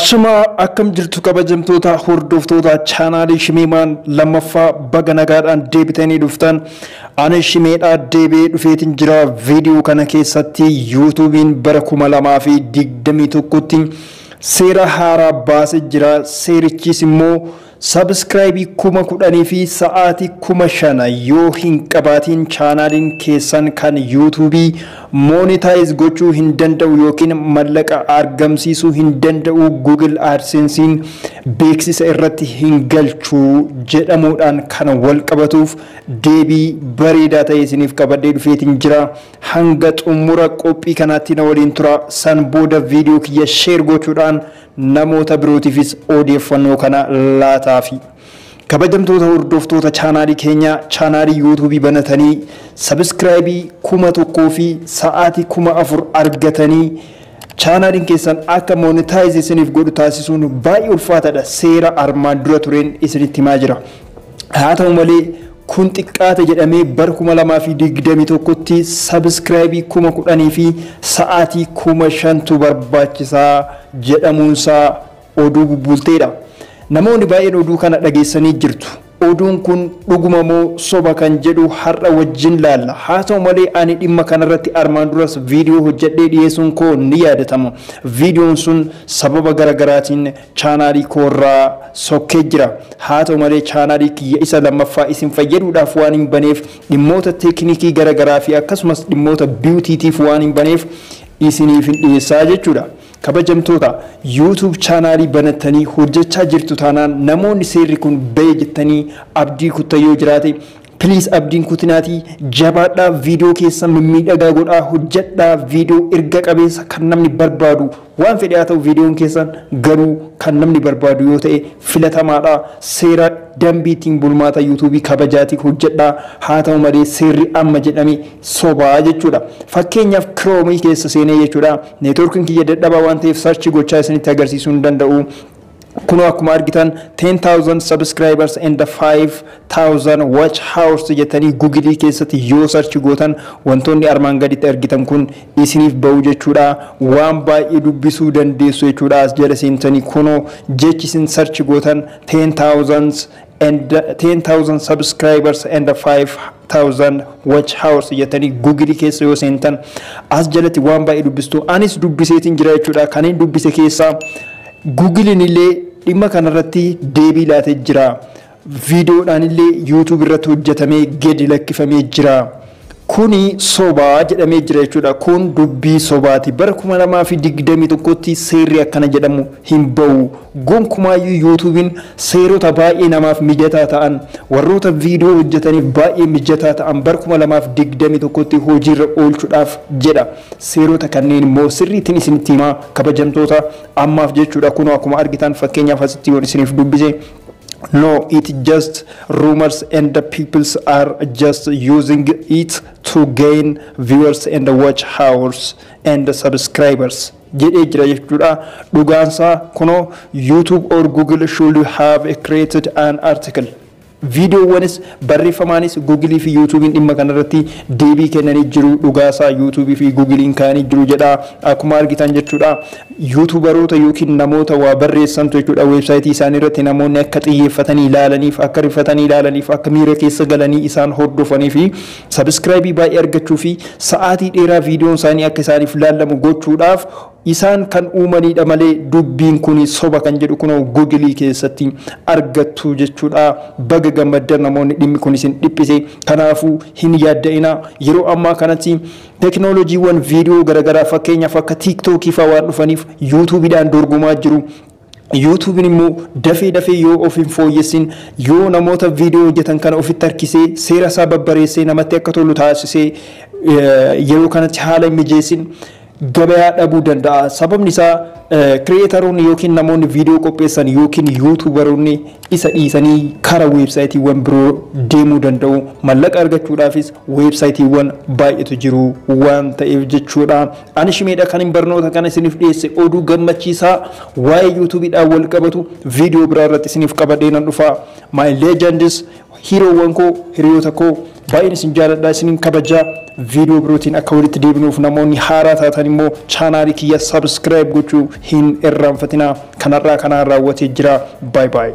Ashamaa, akkam jirtu kabajamtoota hordoftoota chaanaalii Shimeemaan lammaffaa? Baga nagaadhaan deebitanii dhuftan. Ani Shimeedhaa, deebi'ee dhufeetiin jira. Viidiyoo kana keessatti YouTubeiin bara 2021tti seera haaraa baasee jira. Seerichis immoo subscribe 10,000 fi sa'aatii 5,000 yoo hin qabaatiin chaanaaliin keessan kan YouTubeii monetize gochuu hin danda'u yookiin mallaqa argamsiisuu hin danda'u, Google AdSense'n beeksisa irratti hin galchuu jedhamuudhaan kan wal qabatuuf deebii bareedaa ta'e isiniif qabadhee dhufeetiin jira. Hanga xumura qophii kanaatti na waliin tura. San booda viidiyoo kiyya share gochuudhaan namoota birootiifis odeeffannoo kana laataafi. Kabajamtoota hordoftoota chaanaalii keenyaa, chaanaalii YouTubeii banatanii subscribe 1,000 fi sa'aatii 4,000 argatanii chaanaaliin keessan akka monetize isiniif godhu taasisuun baay'ee ulfaataadha. Seera armaan dura tureen isinitti himaa jira. Haa ta'u malee, kun xiqqaate jedhamee bara 2021tti subscribe 10,000 fi sa'aatii 5,000tu barbaachisaa jedhamuunsaa oduu bubbulteedha. Namoonni baay'een oduu kana dhageessanii jirtu. Oduun kun dhuguma moo soba kan jedhu har'a wajjin laalla. Haa ta'u malee, ani dhimma kanarratti armaan duras viidiyoo hojjedhee dhiyeessuun koo ni yaadatama. Viidiyoon sun sababa garaagaraatiin chaanaalii koorraa sokkee jira. Haa ta'u malee, chaanaalii kiyya isa lammaffaa isin fayyaduudhaaf waan hin baneef, dhimmoota teeknikii garaagaraa fi akkasumas dhimmoota beautytiif waan hin baneef isiniif hin dhiyeessaa jechuudha. Kabajamtoota, YouTube chaanaalii banattanii hojjechaa jirtu taanaan, namoonni seerri kun ba'e jettanii abdii kuttan yoo jiraate, please abdiin kutinaatii jabaadhaa. Viidiyoo keessan mimmiidhagaa godhaa hojjedhaa. Viidiyoo erga qabeessa kan namni barbaadu, waan fedhe haa ta'u, viidiyoon keessan garuu kan namni barbaadu yoo ta'e filatamaadha. Seera dambii ittiin bulmaata YouTubeii kabajaatii hojjedhaa. Haa ta'u malee, seerri amma jedhame sobaa jechuudha. Fakkeenyaaf, Chromeii keessa seenee jechuudha. Networkiin kiyya dadhabaa waan ta'eef search gochaa isinitti agarsiisuu hin danda'u. Kunoo akkuma argitan 10,000 subscribers and 5,000 watch hours jettanii Googleii keessatti yoo search gootan, wantoonni armaan gaditti argitan kun isiniif ba'u jechuudha. Waan baay'ee dubbisuu dandeessu jechuudha. As jala seentanii kunoo jechi isin search gootan 10,000 and 10,000 subscribers and 5,000 watch hours jettanii Googleii keessa yoo seentan, as jalatti waan baay'ee dubbistu. Anis dubbiseetiin jira jechuudha. Kan inni dubbise keessaa Googleiin illee dhimma kanarratti deebii laatee jira. Viidiyoodhaan illee YouTube irratti hojjetamee gadi lakkifamee jira. Kuni sobaa jedhamee jira jechuudha. Kun dubbii sobaati. Bara 2021tti seerri akkana jedhamu hin ba'u. Gonkumaayyuu YouTubeiin seerota baay'ee namaaf mijataa ta'an, warroota viidiyoo hojjetaniif baay'ee mijataa ta'an bara 2021tti hojiirra oolchuudhaaf jedha. Seerota kanneen immoo sirriitiin isinitti himaa, kabajamtoota, ammaaf jechuudha. Kunoo akkuma argitan, fakkeenyaaf asitti yoon isiniif dubbise, "No, it just rumors and the peoples are just using it to gain viewers and watch hours and subscribers" jedhee jira jechuudha. Dhugaansaa kunoo "YouTube or Google should have created an article." Viidiyoowwanis barreeffamaanis Googleii fi YouTubeiin dhimma kanarratti deebii kennanii jiru. Dhugaasaa YouTubeii fi Googleiin kaa'anii jiru jedha. Akkuma argitan jechuudha. YouTuberoota yookiin namoota waa barreessantu jechuudha, weebsaayitii isaanii irratti namoonni akka xiyyeeffatanii ilaalaniif, akka rifatanii ilaalaniif, akka miira keessa galanii isaan hordofanii fi subscribe baay'ee argachuu fi sa'aatii dheeraa viidiyoon isaanii akka isaaniif ilaalamu gochuudhaaf isaan kan uumanidha malee dubbiin kun soba kan jedhu kunoo Googleii keessatti argattu jechuudha. Baga gammaddan namoonni dhimmi kun isin dhiphise. Kanaafuu hin yaadda'ina. Yeroo ammaa kanatti teekinooloojiiwwan viidiyoo garaagaraa, fakkeenyaaf akka TikTokii fa'aa waan dhufaniif YouTubeiidhaan dorgomaa jiru. YouTubeiin immoo dafee dafee yoo of hin fooyyessin, yoo namoota viidiyoo hojjetan kana ofitti harkisee seera isaa babbareessee namatti akka tolu taasisee yeroo kanatti haala hin mijeessin, gabayaa dhabuu danda'a. Sababni isaa creatoroonni yookiin namoonni viidiyoo qopheessan yookiin YouTuberoonni isa dhiisanii karaa weebsaayitiiwwan biroo deemuu danda'u. Mallaqa argachuudhaafis weebsaayitiiwwan baay'eetu jiru waan ta'eef jechuudha. Ani Shimeedha kan hin barnoota kana isiniif dhiyeesse. Oduu gammachiisaa waa'ee YouTubeiidhaan wal qabatu viidiyoo biraa irratti isiniif qabadhee nan dhufa. My legends. Hiriyoowwan koo, hiriyoota koo, baay'een isin jaaladha, isinin kabajaa. Viidiyoo birootiin akka walitti deebinuuf namoonni haaraa taatan immoo chaanaalii kiyya subscribe gochuu hin irraanfatinaa. Kanarraa kanaan raawwatee jira. Baay baay.